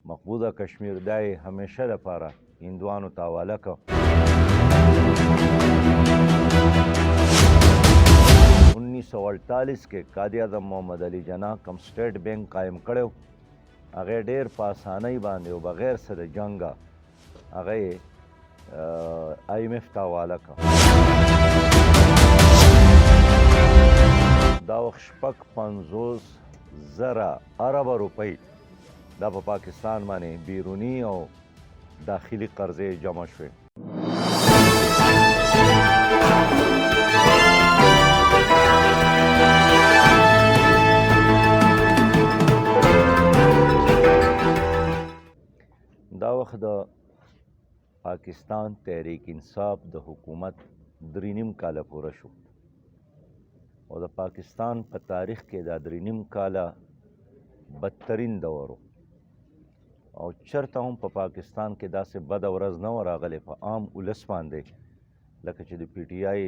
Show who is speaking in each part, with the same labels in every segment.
Speaker 1: مقبوضه کشمیر دا یې همیشه لپاره هندوانو ته حواله کړ. 1948 کې قائد اعظم محمد علي جناح کوم سټیټ بینک قایم کړی و، هغه ډېر په اسانۍ باندې او بغیر څه د جنګه هغه یې آی ایم ایف ته حواله کړ. دا وخت 56 زره اربه روپۍ دا په پاکستان باندې بیروني او داخلي قرضې جمع شوې. دا وخت د پاکستان تحریک انصاف د حکومت 3.5 کاله پوره شو او د پاکستان په تاریخ کې دا 3.5 کاله بدترین دور و او چرته هم په پاکستان کې داسې بده ورځ نه وه راغلې په عام ولس باندې لکه چې د پي ټي آی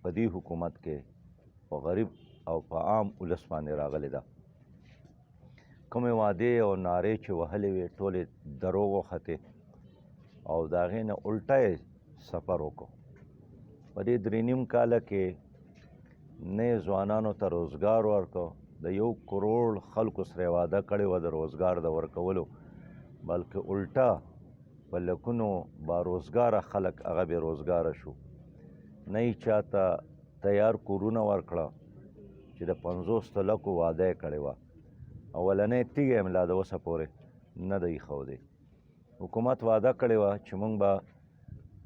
Speaker 1: په دې حکومت کې په غریب او په عام ولس باندې راغلې ده. کومې وعدې او نارې چې وهلې وې، ټولې دروغ وختې او د هغې نه الټه یې سفر وکړو. په دې 3.5 کاله کې نه یې ځوانانو ته روزګار ورکړ، د 1 کروړ خلکو سره یې وعده کړې وه د روزګار د ورکولو، بلکې الټه په لکونو با روزګاره خلک هغه بې روزګاره شو. نه یې چاته تیار کورونه ورکړه چې د 50 لکو وعده یې کړې وه، اولنۍ تیږه یې هم لا د اوسه پورې نه ده ایښودې. حکومت وعده کړې وه چې موږ به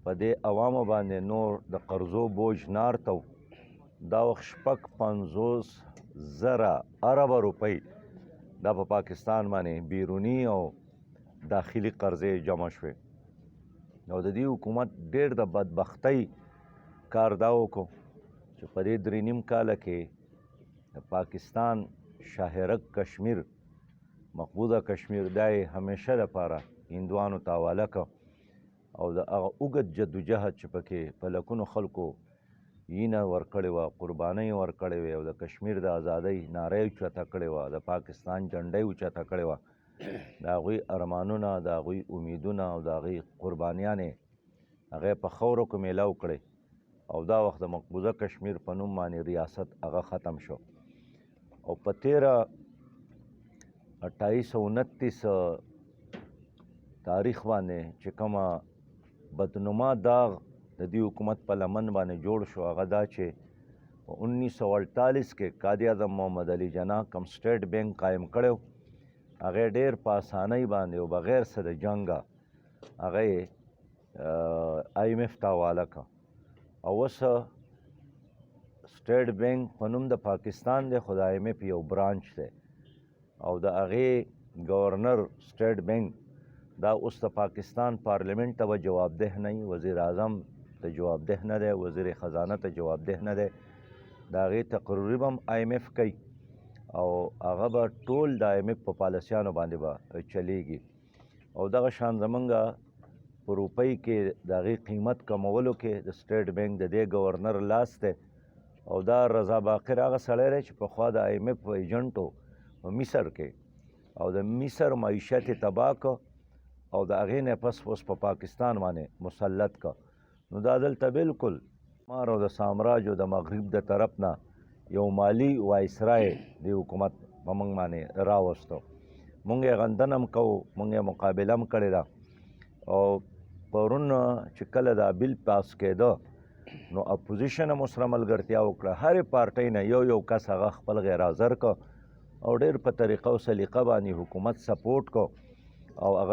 Speaker 1: په دې عوامو باندې نور د قرضو بوج نه ارتو. دا وخت 56 زره اربه روپۍ دا په پاکستان باندې بیروني او داخلي قرضې جمع شوې او د دې حکومت ډېر د بدبختۍ کار دا وکړو چې په دې 3.5 کاله کې د پاکستان شاهرګ کشمیر، مقبوضه کشمیر، دا یې همیشه لپاره هندوانو ته حواله کړ او د هغه اوږد جدوجهد چې پکې په لکونو خلکو وینه ورکړې وه، قربانۍ ورکړې وې او د کشمیر د ازادۍ ناره یې اوچته کړې وه، د پاکستان جنډه یې اوچته کړې وه، د هغوی ارمانونه، د هغوی امیدونه او د هغوی قربانیانې هغه په خاورو کې میلاو کړې او دا وخت د مقبوضه کشمیر په نوم باندې ریاست هغه ختم شو. او په 13 28 29 تاریخ باندې چې کومه بدنما داغ د دې حکومت په لمن باندې جوړ شو، هغه دا چې په 1948 کې قائد اعظم محمد علي جناح کوم سټیټ بینک قایم کړی، هغه ډېر په اسانۍ باندې او بغیر څه د جنګه هغه یې آی ایم ایف ته حواله کړ او اوس سټیټ بینک په نوم د پاکستان دی، خو د آی ایم ایف یو برانچ دی او د هغې گورنر سټیټ بینک دا اوس د پاکستان پارلیمنت ته به جوابده نه وي، وزیر اعظم ته جوابده نه دی، وزیر خزانه ته جوابده نه دی. د هغې تقرري به هم آی ایم ایف کوي او هغه به ټول د آی ایم ایف په پالیسیانو باندې به چلیږي. او دغه شان زمونږ په روپۍ کې د هغې قیمت کمولو کې د سټیټ بینک د دې گورنر لاس دی او دا رضا باقر هغه سړی دی چې پخوا د آی ایم ایف ایجنټ و په مصر کې او د مصر معیشت یې تباه کړ او د هغې نه پس اوس په پاکستان باندې مسلط کړ. نو دا دلته بالکل مار او د سامراج او د مغرب د طرف نه یو مالی وایسرای د حکومت په موږ باندې راوستو. مونږ یې غندنه هم کوو، مونږ یې مقابله هم کړې ده. او پرون چې کله دا بل پاس کېده نو اپوزیشن هم سره ملګرتیا وکړه، هرې پارټۍ نه یو یو کس هغه خپل غیر حاضر کړ او ډېر په طریقه او سلیقه باندې حکومت سپورټ کو او هغه